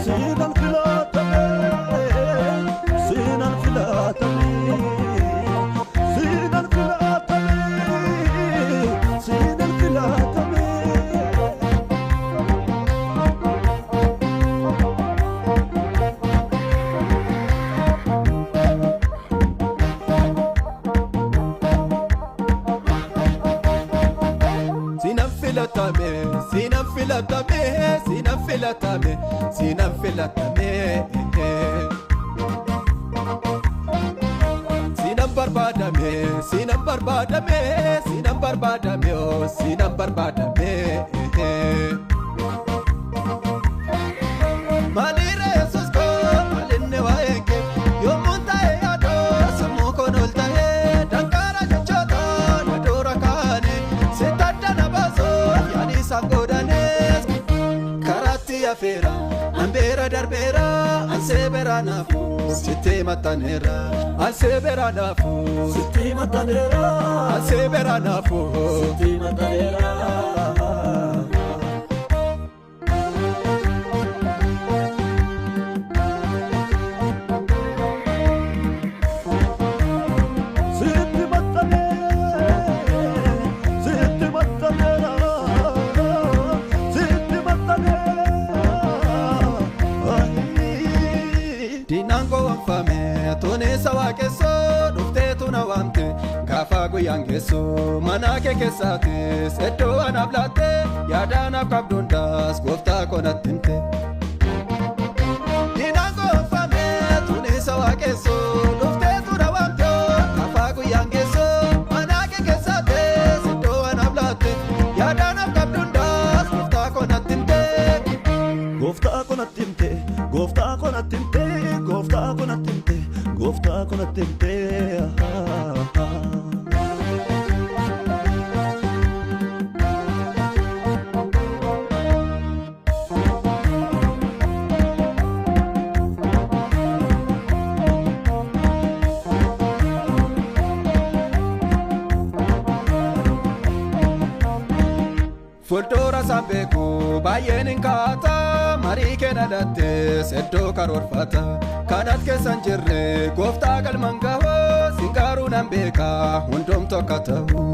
Siinan filatame, siinan filatame, siinan filatame, siinan filatame. Sinan filatame, sinan filatame, sinan filatame, sinan filatame. Sinan barbaadame, sinan barbaadame, sinan barbaadame, oh, sinan barbaadame. Maalirra Yesuus koo, maalinni waa'ee kee, yommuun ta'e yaadoo, sammuu koon ol ta'ee, danqaara jechoota na dura kaane, sitti adda na baasoo, yaadi isaan godhanes. Karaatti hafeera, hanbeera darbeera, ansee bira naafu, sitti maxxaneera, ansee bira naafu, Sitti maxxaneera, ansee bira naafu. Sitti maxxaneera. Sitti maxxanee, sitti maxxaneera, sitti maxxaneera. Diinaan gowwoomfame tuunisa waaqessoo dhufteetu na waamte gaafa guyyaan geessu mana kee keessaatis iddoo anaaf laatte yaada anaaf qabdu hundaas gooftaa koo natti himte. Diinaan gowwoomfame tuunisa waaqessoo dhufteetu na waamte gaafa guyyaan geessu mana kee keessaatis iddoo anaaf laatte yaada anaaf qabdu hundaas gooftaa koo natti himte. Gooftaa koo natti himte, gooftaa koo natti himte, gooftaa koo natti himte, gooftaa koo natti himte. Fuuldura isaan beeku baay'een hin kaata marii kee dhalattees iddoo karoorfata kanat keessa hin jirre gooftaa galman gahoo sin garuu nan beeka hundumtu akka ta'u.